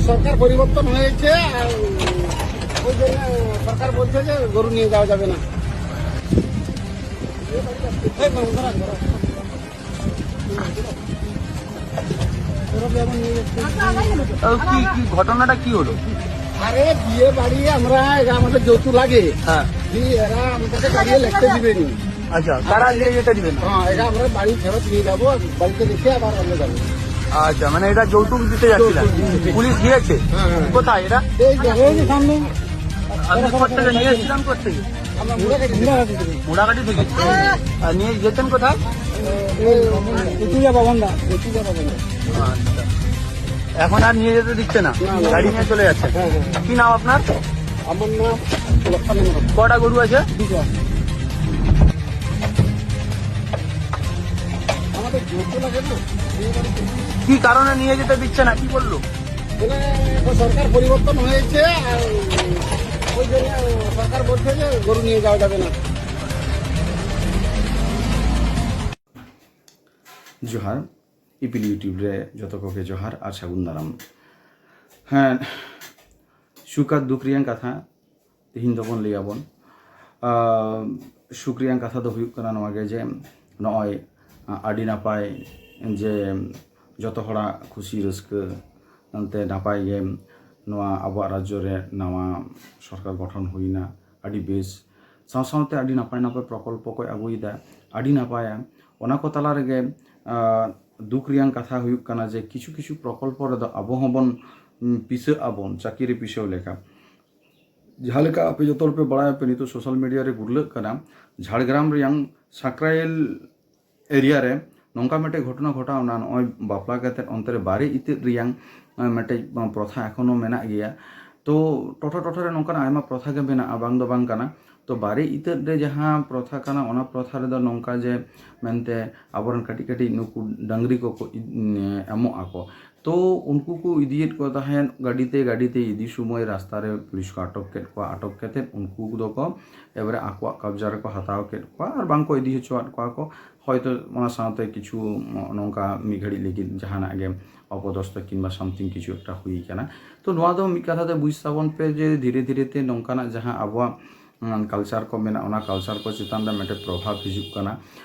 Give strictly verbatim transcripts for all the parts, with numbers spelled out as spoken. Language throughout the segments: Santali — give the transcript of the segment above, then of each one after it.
সরকার পরিবর্তন হয়েছে, আর ওই জন্য সরকার বলছে যে গরু নিয়ে যাওয়া যাবে না। এই বাবু, দাঁড়ান, দাঁড়ান। ও, কি কি ঘটনাটা কি হলো? আরে, বিয়ে বাড়ি আমরা, এটা আমাদের যৌতুক লাগে। হ্যাঁ। দিয়ে এরা আমাদেরকে গাড়ি লিখতে দিবেনি। আচ্ছা, তারা নিয়ে যেতে দিবেন না? হ্যাঁ, এটা আমরা বাড়ি ফেরত নিয়ে যাবো, বাড়িতে রেখে আবার আমরা যাবো। আচ্ছা, মানে এটা যৌতুক দিতে যাচ্ছিলেন? যৌতুক দিতে। পুলিশ গিয়েছে? হ্যাঁ, হ্যাঁ। কোথায় এটা? এই যে, এই যে সামনে। আপনি কোথা থেকে নিয়ে এসেছিলেন, কোথা থেকে? আমরা মুড়াকাটি থেকে। মুড়াকাটি থেকে? আর নিয়ে যেতেন কোথায়? এই, এই, তুইয়া বাবন দা। তুইয়া বাবন দা। আচ্ছা। এখন আর নিয়ে যেতে দিচ্ছে না, না, না। গাড়ি নিয়ে চলে যাচ্ছে। হ্যাঁ, হ্যাঁ। কি নাম আপনার? আমার নাম লক্ষণ হেমব্রম। কটা গরু আছে? দুটো। আমাদের জোর তো লাগে না। কি কারণে নিয়ে যেতে দিচ্ছে না, কি বললো? মানে, এখন সরকার পরিবর্তন হয়েছে, আর ওই জন্য সরকার বলছে যে গরু নিয়ে যাওয়া যাবে না। ᱡᱚᱦᱟᱨ, ᱤᱯᱤᱞ YouTube ᱨᱮ ᱡᱚᱛᱚ ᱠᱚᱜᱮ ᱡᱚᱦᱟᱨ ᱟᱨ ᱥᱟᱹᱜᱩᱱ ᱫᱟᱨᱟᱢ᱾ ᱦᱮᱸ, ᱥᱩᱠ ᱟᱨ ᱫᱩᱠ ᱨᱮᱭᱟᱝ ᱠᱟᱛᱷᱟ ᱛᱮᱦᱮᱧ ᱫᱚᱵᱚᱱ ᱞᱟᱹᱭᱟᱵᱚᱱ᱾ ᱟᱨ ᱥᱩᱠ ᱨᱮᱭᱟᱝ ᱠᱟᱛᱷᱟ ᱫᱚ ᱦᱩᱭᱩᱜ ᱠᱟᱱᱟ ᱱᱚᱣᱟ ᱜᱮ ᱡᱮ ᱱᱚᱜᱼᱚᱭ ᱟᱹᱰᱤ ᱱᱟᱯᱟᱭ ᱡᱮ ᱡᱚᱛᱚ ᱦᱚᱲᱟᱜ ᱠᱷᱩᱥᱤ ᱨᱟᱹᱥᱠᱟᱹ ᱮᱱᱛᱮ ᱱᱟᱯᱟᱭ ᱜᱮ ᱱᱚᱣᱟ ᱟᱵᱚᱣᱟᱜ ᱨᱟᱡᱽᱡᱚ ᱨᱮ ᱱᱟᱣᱟ ᱥᱚᱨᱠᱟᱨ ᱜᱚᱴᱷᱚᱱ ᱦᱩᱭᱱᱟ, ᱟᱹᱰᱤ ᱵᱮᱥ᱾ ᱥᱟᱶ ᱥᱟᱶᱛᱮ ᱟᱹᱰᱤ ᱱᱟᱯᱟᱭ ᱱᱟᱯᱟᱭ ᱯᱨᱚᱠᱚᱞᱯᱚ ᱠᱚᱭ ᱟᱹᱜᱩᱭᱮᱫᱟ, ᱟᱹᱰᱤ ᱱᱟᱯᱟᱭᱟ᱾ ᱚᱱᱟ ᱠᱚ ᱛᱟᱞᱟ ᱨᱮᱜᱮ, ᱟᱸ, ᱫᱩᱠ ᱨᱮᱭᱟᱝ ᱠᱟᱛᱷᱟ ᱦᱩᱭᱩᱜ ᱠᱟᱱᱟ ᱡᱮ ᱠᱤᱪᱷᱩ ᱠᱤᱪᱷᱩ ᱯᱨᱚᱠᱚᱞᱯᱚ ᱨᱮᱫᱚ ᱟᱵᱚ ᱦᱚᱸᱵᱚᱱ, ᱩᱸ, ᱯᱤᱥᱟᱹᱜ ᱟᱵᱚᱱ ᱪᱟᱹᱠᱨᱤ ᱯᱤᱥᱟᱹᱣ ᱞᱮᱠᱟ᱾ ᱡᱟᱦᱟᱸ ᱞᱮᱠᱟ ᱟᱯᱮ ᱡᱚᱛᱚ ᱦᱚᱲ ᱯᱮ ᱵᱟᱲᱟᱭᱟ, ᱯᱮ ᱱᱤᱛᱚᱜ social media ᱨᱮ ᱜᱩᱨᱞᱟᱹᱜ ᱠᱟᱱᱟ, ᱡᱷᱟᱲᱜᱨᱟᱢ ᱨᱮᱭᱟᱝ ᱥᱟᱠᱨᱟᱭᱮᱞ area ᱨᱮ ᱱᱚᱝᱠᱟ ᱢᱤᱫᱴᱮᱡ ᱜᱷᱚᱴᱚᱱᱟ ᱜᱷᱚᱴᱟᱣ ᱮᱱᱟ᱾ ᱱᱚᱜᱼᱚᱭ ᱵᱟᱯᱞᱟ ᱠᱟᱛᱮᱫ ᱚᱱᱛᱮ ᱨᱮ ᱵᱟᱨᱮ ᱤᱛᱟᱹᱫ ᱨᱮᱭᱟᱝ, ᱟᱸ, ᱢᱤᱫᱴᱮᱡ, ᱟᱸ, ᱯᱨᱚᱛᱷᱟ ᱮᱠᱷᱚᱱᱳ ᱢᱮᱱᱟᱜ ᱜᱮᱭᱟ᱾ ᱛᱚ ᱴᱚᱴᱷᱟ ᱴᱚᱴᱷᱟ ᱨᱮ ᱱᱚᱝᱠᱟᱱᱟᱜ ᱟᱭᱢᱟ ᱯᱨᱚᱛᱷᱟ ᱜᱮ ᱢᱮᱱᱟᱜᱼᱟ, ᱵᱟᱝ ᱫᱚ ᱵᱟᱝ ᱠᱟᱱᱟ᱾ ᱛᱚ ᱵᱟᱨᱮ ᱤᱛᱟᱹᱫ ᱨᱮ ᱡᱟᱦᱟᱸ ᱯᱨᱚᱛᱷᱟ ᱠᱟᱱᱟ, ᱚᱱᱟ ᱯᱨᱚᱛᱷᱟ ᱨᱮᱫᱚ ᱱᱚᱝᱠᱟ ᱡᱮ ᱢᱮᱱᱛᱮ ᱟᱵᱚᱨᱮᱱ ᱠᱟᱹᱴᱤᱡ ᱠᱟᱹᱴᱤᱡ ᱱᱩᱠᱩ ᱰᱟᱹᱝᱨᱤ ᱠᱚᱠᱚ ᱤᱫ-, ᱮᱢᱚᱜ ᱟᱠᱚ᱾ ᱛᱚ ᱩᱱᱠᱩ ᱠᱚ ᱤᱫᱤᱭᱮᱫ ᱠᱚ ᱛᱟᱦᱮᱸᱫ ᱜᱟᱹᱰᱤᱛᱮ, ᱜᱟᱹᱰᱤᱛᱮ ᱤᱫᱤ ᱥᱚᱢᱚᱭ ᱨᱟᱥᱛᱟ ᱨᱮ ᱯᱩᱞᱤᱥ ᱠᱚ ᱟᱴᱚᱠ ᱠᱮᱫ ᱠᱚᱣᱟ᱾ ᱟᱴᱚᱠ ᱠᱟᱛᱮᱫ ᱩᱱᱠᱩ ᱫᱚᱠᱚ ᱮᱵᱟᱨᱮ ᱟᱠᱚᱣᱟᱜ ᱠᱟᱵᱽᱡᱟ ᱨᱮᱠᱚ ᱦᱟᱛᱟᱣ ᱠᱮᱫ ᱠᱚᱣᱟ ᱟᱨ ᱵᱟᱝ ᱠᱚ ᱤᱫᱤ ᱦᱚᱪᱚᱣᱟᱫ ᱠᱚᱣᱟ ᱠᱚ᱾ ᱦᱚᱭᱛᱳ ᱚᱱᱟ ᱥᱟᱶᱛᱮ ᱠᱤᱪᱷᱩ ᱱᱚᱝᱠᱟ ᱢᱤᱫ ᱜᱷᱟᱹᱲᱤᱡ ᱞᱟᱹᱜᱤᱫ ᱡᱟᱦᱟᱱᱟᱜ ᱜᱮ ᱚᱯᱚᱫᱚᱥᱛᱚ ᱠᱤᱝᱵᱟ something ᱠᱤᱪᱷᱩ ᱮᱠᱴᱟ ᱦᱩᱭ ᱠᱟᱱᱟ᱾ ᱛᱚ ᱱᱚᱣᱟ ᱫᱚ ᱢᱤᱫ ᱠᱟᱛᱷᱟ ᱛᱮ ᱵᱩᱡᱽ ᱛᱟᱵᱚᱱ ᱯᱮ ᱡᱮ ᱫᱷᱤᱨᱮ ᱫᱷᱤᱨᱮ ᱛᱮ ᱱᱚᱝᱠᱟᱱᱟᱜ ᱡᱟᱦᱟᱸ ᱟᱵᱚᱣᱟᱜ ᱠᱟᱞᱪᱟᱨ ᱠᱚ ᱢᱮᱱᱟᱜᱼᱟ, ᱚᱱᱟ ᱠᱟᱞᱪᱟᱨ ᱠᱚ ᱪᱮᱛᱟᱱ ᱨᱮ ᱢᱤᱫᱴᱮᱱ ᱯᱨᱚᱵᱷᱟᱵᱽ ᱦᱤᱡᱩᱜ ᱠᱟᱱᱟ᱾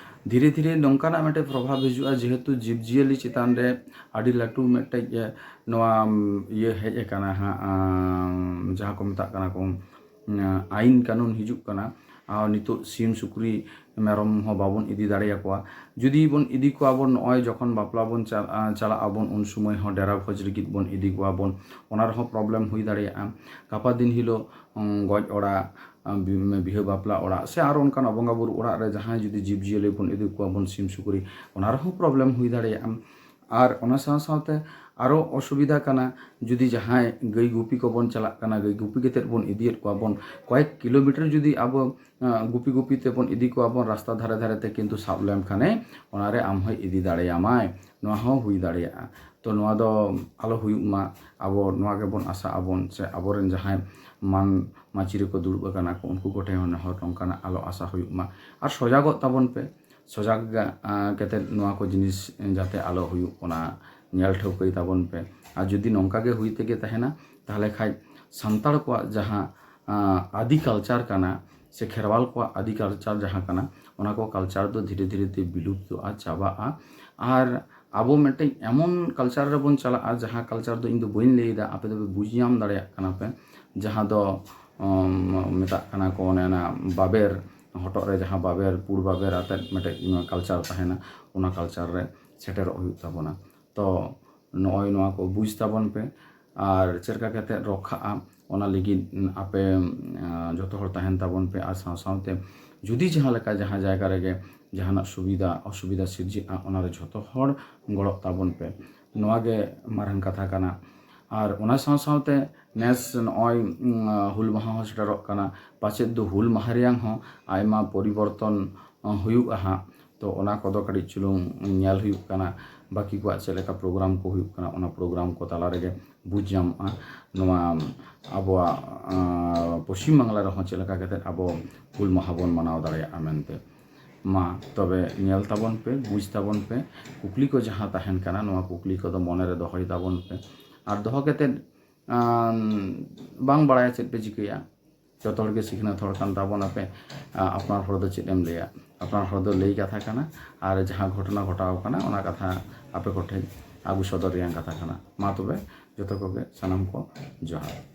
ᱫᱷᱤᱨᱮ ᱫᱷᱤᱨᱮ ᱱᱚᱝᱠᱟᱱᱟᱜ ᱢᱤᱫᱴᱮᱱ ᱯᱨᱚᱵᱷᱟᱵᱽ ᱦᱤᱡᱩᱜᱼᱟ, ᱡᱮᱦᱮᱛᱩ ᱡᱤᱵᱽᱼᱡᱤᱭᱟᱹᱞᱤ ᱪᱮᱛᱟᱱ ᱨᱮ ᱟᱹᱰᱤ ᱞᱟᱹᱴᱩ ᱢᱤᱫᱴᱮᱡ, ᱮ, ᱱᱚᱣᱟ, ᱩᱢ, ᱤᱭᱟᱹ ᱦᱮᱡ ᱟᱠᱟᱱᱟ ᱦᱟᱸᱜ, ᱟᱸ, ᱡᱟᱦᱟᱸ ᱠᱚ ᱢᱮᱛᱟᱜ ᱠᱟᱱᱟ ᱠᱚ, ᱩᱢ, ᱟᱭᱤᱱ ᱠᱟᱹᱱᱩᱱ ᱦᱤᱡᱩᱜ ᱠᱟᱱᱟ᱾ ᱟᱨ ᱱᱤᱛᱚᱜ ᱥᱤᱢ ᱥᱩᱠᱨᱤ ᱢᱮᱨᱚᱢ ᱦᱚᱸ ᱵᱟᱵᱚᱱ ᱤᱫᱤ ᱫᱟᱲᱮᱭᱟᱠᱚᱣᱟ᱾ ᱡᱩᱫᱤ ᱵᱚᱱ ᱤᱫᱤ ᱠᱚᱣᱟ ᱵᱚᱱ, ᱱᱚᱜᱼᱚᱭ ᱡᱚᱠᱷᱚᱱ ᱵᱟᱯᱞᱟ ᱵᱚᱱ ᱪᱟ-, ᱟᱸ, ᱪᱟᱞᱟᱜ ᱟᱵᱚᱱ, ᱩᱱ ᱥᱚᱢᱚᱭ ᱦᱚᱸ ᱰᱮᱨᱟ ᱵᱷᱚᱡᱽ ᱞᱟᱹᱜᱤᱫ ᱵᱚᱱ ᱤᱫᱤ ᱠᱚᱣᱟ ᱵᱚᱱ, ᱚᱱᱟ ᱨᱮᱦᱚᱸ problem ᱦᱩᱭ ᱫᱟᱲᱮᱭᱟᱜᱼᱟ᱾ ᱜᱟᱯᱟ ᱫᱤᱱ ᱦᱤᱞᱳᱜ, ᱩᱸ, ᱜᱚᱡ ᱚᱲᱟᱜ, ᱟᱸ, ᱵᱤ-, ᱵᱤᱦᱟᱹ ᱵᱟᱯᱞᱟ ᱚᱲᱟᱜ ᱥᱮ ᱟᱨᱚ ᱚᱱᱠᱟᱱ ᱵᱚᱸᱜᱟ ᱵᱩᱨᱩ ᱚᱲᱟᱜ ᱨᱮ ᱡᱟᱦᱟᱸᱭ ᱡᱩᱫᱤ ᱡᱤᱵᱽᱼᱡᱤᱭᱟᱹᱞᱤ ᱵᱚᱱ ᱤᱫᱤ ᱠᱚᱣᱟ ᱵᱚᱱ, ᱥᱤᱢ ᱥᱩᱠᱨᱤ, ᱚᱱᱟ ᱨᱮᱦᱚᱸ problem ᱦᱩᱭ ᱫᱟᱲᱮᱭᱟᱜᱼᱟ᱾ ᱟᱨ ᱚᱱᱟ ᱥᱟᱶ ᱥᱟᱶᱛᱮ ᱟᱨᱚ ᱚᱥᱩᱵᱤᱫᱷᱟ ᱠᱟᱱᱟ, ᱡᱩᱫᱤ ᱡᱟᱦᱟᱸᱭ ᱜᱟᱹᱭ ᱜᱩᱯᱤ ᱠᱚᱵᱚᱱ ᱪᱟᱞᱟᱜ ᱠᱟᱱᱟ, ᱜᱟᱹᱭ ᱜᱩᱯᱤ ᱠᱟᱛᱮᱫ ᱵᱚᱱ ᱤᱫᱤᱭᱮᱫ ᱠᱚᱣᱟ ᱵᱚᱱ, ᱠᱚᱭᱮᱠ ᱠᱤᱞᱳᱢᱤᱴᱟᱨ ᱡᱩᱫᱤ ᱟᱵᱚ, ᱟᱸ, ᱜᱩᱯᱤ ᱜᱩᱯᱤ ᱛᱮᱵᱚᱱ ᱤᱫᱤ ᱠᱚᱣᱟ ᱵᱚᱱ, ᱨᱟᱥᱛᱟ ᱫᱷᱟᱨᱮ ᱫᱷᱟᱨᱮ ᱛᱮ ᱠᱤᱱᱛᱩ ᱥᱟᱵ ᱞᱮᱢᱠᱷᱟᱱᱮ ᱚᱱᱟᱨᱮ ᱟᱢ ᱦᱚᱸᱭ ᱤᱫᱤ ᱫᱟᱲᱮᱭᱟᱢᱟᱭ, ᱱᱚᱣᱟ ᱦᱚᱸ ᱦᱩᱭ ᱫᱟᱲᱮᱭᱟᱜᱼᱟ᱾ ᱛᱚ ᱱᱚᱣᱟ ᱫᱚ ᱟᱞᱚ ᱦᱩᱭᱩᱜ ᱢᱟ, ᱟᱵᱚ ᱱᱚᱣᱟ ᱜᱮᱵᱚᱱ ᱟᱥᱟᱜ ᱟᱵᱚᱱ, ᱥᱮ ᱟᱵᱚᱨᱮᱱ ᱡᱟᱦᱟᱸᱭ ᱢᱟᱱ ᱢᱟᱹᱪᱤ ᱨᱮᱠᱚ ᱫᱩᱲᱩᱵ ᱟᱠᱟᱱᱟ ᱠᱚ, ᱩᱱᱠᱩ ᱠᱚᱴᱷᱮᱱ ᱦᱚᱸ ᱱᱮᱦᱚᱨ ᱱᱚᱝᱠᱟᱱᱟᱜ ᱟᱞᱚ ᱟᱥᱟ ᱦᱩᱭᱩᱜ ᱢᱟ᱾ ᱟᱨ ᱥᱚᱡᱟᱜᱚᱜ ᱛᱟᱵᱚᱱ ᱯᱮ, ᱥᱚᱡᱟᱜᱽ, ᱟᱸ, ᱠᱟᱛᱮᱫ ᱱᱚᱣᱟ ᱠᱚ ᱡᱤᱱᱤᱥ ᱡᱟᱛᱮ ᱟᱞᱚ ᱦᱩᱭᱩᱜ, ᱚᱱᱟ ᱧᱮᱞ ᱴᱷᱟᱹᱣᱠᱟᱹᱭ ᱛᱟᱵᱚᱱ ᱯᱮ᱾ ᱟᱨ ᱡᱩᱫᱤ ᱱᱚᱝᱠᱟ ᱜᱮ ᱦᱩᱭ ᱛᱮᱜᱮ ᱛᱟᱦᱮᱱᱟ, ᱛᱟᱦᱚᱞᱮ ᱠᱷᱟᱡ ᱥᱟᱱᱛᱟᱲ ᱠᱚᱣᱟᱜ ᱡᱟᱦᱟᱸ, ᱟᱸ, ᱟᱫᱤ ᱠᱟᱞᱪᱟᱨ ᱠᱟᱱᱟ, ᱥᱮ ᱠᱷᱮᱨᱣᱟᱞ ᱠᱚᱣᱟᱜ ᱟᱫᱤ ᱠᱟᱞᱪᱟᱨ ᱡᱟᱦᱟᱸ ᱠᱟᱱᱟ, ᱚᱱᱟ ᱠᱚ ᱠᱟᱞᱪᱟᱨ ᱫᱚ ᱫᱷᱤᱨᱮ ᱫᱷᱤᱨᱮ ᱛᱮ ᱵᱤᱞᱩᱯᱛᱚᱜᱼᱟ, ᱪᱟᱵᱟᱜᱼᱟ᱾ ᱟᱨ ᱟᱵᱚ ᱢᱤᱫᱴᱮᱱ ᱮᱢᱚᱱ ᱠᱟᱞᱪᱟᱨ ᱨᱮᱵᱚᱱ ᱪᱟᱞᱟᱜᱼᱟ, ᱡᱟᱦᱟᱸ ᱠᱟᱞᱪᱟᱨ ᱫᱚ ᱤᱧ ᱫᱚ ᱵᱟᱹᱧ ᱞᱟᱹᱭᱫᱟ, ᱟᱯᱮ ᱫᱚᱯᱮ ᱵᱩᱡᱽ ᱧᱟᱢ ᱫᱟᱲᱮᱭᱟᱜ ᱠᱟᱱᱟ ᱯᱮ, ᱡᱟᱦᱟᱸ ᱫᱚ, ᱩᱢ, ᱢᱮᱛᱟᱜ ᱠᱟᱱᱟ ᱠᱚ ᱚᱱᱮ ᱚᱱᱟ ᱵᱟᱵᱮᱨ, ᱦᱚᱴᱚᱜ ᱨᱮ ᱡᱟᱦᱟᱸ ᱵᱟᱵᱮᱨ, ᱯᱩᱲ ᱵᱟᱵᱮᱨ ᱟᱛᱮᱫ ᱢᱤᱫᱴᱮᱡ ᱠᱟᱞᱪᱟᱨ ᱛᱟᱦᱮᱱᱟ, ᱚᱱᱟ ᱠᱟᱞᱪᱟᱨ ᱨᱮ ᱥᱮᱴᱮᱨᱚᱜ ᱦᱩᱭᱩᱜ ᱛᱟᱵᱚᱱᱟ᱾ ᱛᱚ ᱱᱚᱜᱼᱚᱭ ᱱᱚᱣᱟ ᱠᱚ ᱵᱩᱡᱽ ᱛᱟᱵᱚᱱ ᱯᱮ, ᱟᱨ ᱪᱮᱫ ᱞᱮᱠᱟ ᱠᱟᱛᱮᱫ ᱨᱚᱠᱠᱷᱟᱜᱼᱟ, ᱚᱱᱟ ᱞᱟᱹᱜᱤᱫ ᱟᱯᱮ, ᱟᱸ, ᱡᱚᱛᱚ ᱦᱚᱲ ᱛᱟᱦᱮᱱ ᱛᱟᱵᱚᱱ ᱯᱮ᱾ ᱟᱨ ᱥᱟᱶ ᱥᱟᱶᱛᱮ ᱡᱩᱫᱤ ᱡᱟᱦᱟᱸ ᱞᱮᱠᱟ ᱡᱟᱦᱟᱸ ᱡᱟᱭᱜᱟ ᱨᱮᱜᱮ ᱡᱟᱦᱟᱱᱟᱜ ᱥᱩᱵᱤᱫᱷᱟ ᱚᱥᱩᱵᱤᱫᱷᱟ ᱥᱤᱨᱡᱟᱹᱜᱼᱟ, ᱚᱱᱟᱨᱮ ᱡᱷᱚᱛᱚ ᱦᱚᱲ ᱜᱚᱲᱚᱜ ᱛᱟᱵᱚᱱ ᱯᱮ᱾ ᱱᱚᱣᱟ ᱜᱮ ᱢᱟᱨᱟᱝ ᱠᱟᱛᱷᱟ ᱠᱟᱱᱟ᱾ ᱟᱨ ᱚᱱᱟ ᱥᱟᱶ ᱥᱟᱶᱛᱮ ᱱᱮᱥ ᱱᱚᱜᱼᱚᱭ, ᱩᱸ, ᱦᱩᱞ ᱢᱟᱦᱟ ᱦᱚᱸ ᱥᱮᱴᱮᱨᱚᱜ ᱠᱟᱱᱟ, ᱯᱟᱪᱮᱫ ᱫᱚ ᱦᱩᱞ ᱢᱟᱦᱟ ᱨᱮᱭᱟᱝ ᱦᱚᱸ ᱟᱭᱢᱟ ᱯᱚᱨᱤᱵᱚᱨᱛᱚᱱ, ᱩᱸ, ᱦᱩᱭᱩᱜᱼᱟ ᱦᱟᱸᱜ᱾ ᱛᱚ ᱚᱱᱟ ᱠᱚᱫᱚ ᱠᱟᱹᱴᱤᱡ ᱪᱩᱞᱩᱝ ᱧᱮᱞ ᱦᱩᱭᱩᱜ ᱠᱟᱱᱟ, ᱵᱟᱹᱠᱤ ᱠᱚᱣᱟᱜ ᱪᱮᱫ ᱞᱮᱠᱟ program ᱠᱚ ᱦᱩᱭᱩᱜ ᱠᱟᱱᱟ, ᱚᱱᱟ program ᱠᱚ ᱛᱟᱞᱟ ᱨᱮᱜᱮ ᱵᱩᱡᱽ ᱧᱟᱢᱚᱜᱼᱟ ᱱᱚᱣᱟ ᱟᱵᱚᱣᱟᱜ, ᱟᱸ, ᱯᱚᱥᱪᱤᱢ ᱵᱟᱝᱞᱟ ᱨᱮᱦᱚᱸ ᱪᱮᱫ ᱞᱮᱠᱟ ᱠᱟᱛᱮᱫ ᱟᱵᱚ ᱦᱩᱞ ᱢᱟᱦᱟ ᱵᱚᱱ ᱢᱟᱱᱟᱣ ᱫᱟᱲᱮᱭᱟᱜᱼᱟ ᱢᱮᱱᱛᱮ᱾ ᱢᱟ ᱛᱚᱵᱮ ᱧᱮᱞ ᱛᱟᱵᱚᱱ ᱯᱮ, ᱵᱩᱡᱽ ᱛᱟᱵᱚᱱ ᱯᱮ, ᱠᱩᱠᱞᱤ ᱠᱚ ᱡᱟᱦᱟᱸ ᱛᱟᱦᱮᱱ ᱠᱟᱱᱟ, ᱱᱚᱣᱟ ᱠᱩᱠᱞᱤ ᱠᱚᱫᱚ ᱢᱚᱱᱮ ᱨᱮ ᱫᱚᱦᱚᱭ ᱛᱟᱵᱚᱱ ᱯᱮ᱾ ᱟᱨ ᱫᱚᱦᱚ ᱠᱟᱛᱮᱫ, ᱟᱢ, ᱵᱟᱝ ᱵᱟᱲᱟᱭᱟ ᱪᱮᱫ ᱯᱮ ᱪᱤᱠᱟᱹᱭᱟ᱾ ᱡᱚᱛᱚ ᱦᱚᱲ ᱜᱮ ᱥᱤᱠᱷᱱᱟᱹᱛ ᱦᱚᱲ ᱠᱟᱱ ᱛᱟᱵᱚᱱᱟᱯᱮ᱾ ᱟ, ᱟᱯᱱᱟᱨ ᱦᱚᱲ ᱫᱚ ᱪᱮᱫ ᱮᱢ ᱞᱟᱹᱭᱟ? ᱟᱯᱱᱟᱨ ᱦᱚᱲ ᱫᱚ ᱞᱟᱹᱭ ᱠᱟᱛᱷᱟ ᱠᱟᱱᱟ, ᱟᱨ ᱡᱟᱦᱟᱸ ᱜᱷᱚᱴᱚᱱᱟ ᱜᱷᱚᱴᱟᱣ ᱠᱟᱱᱟ, ᱚᱱᱟ ᱠᱟᱛᱷᱟ ᱟᱯᱮ ᱠᱚᱴᱷᱮᱱ ᱟᱹᱜᱩ ᱥᱚᱫᱚᱨ ᱨᱮᱭᱟᱜ ᱠᱟᱛᱷᱟ ᱠᱟᱱᱟ᱾ ᱢᱟ ᱛᱚᱵᱮ, ᱡᱚᱛᱚ ᱠᱚᱜᱮ ᱥᱟᱱᱟᱢ ᱠᱚ ᱡᱚᱦᱟᱨ᱾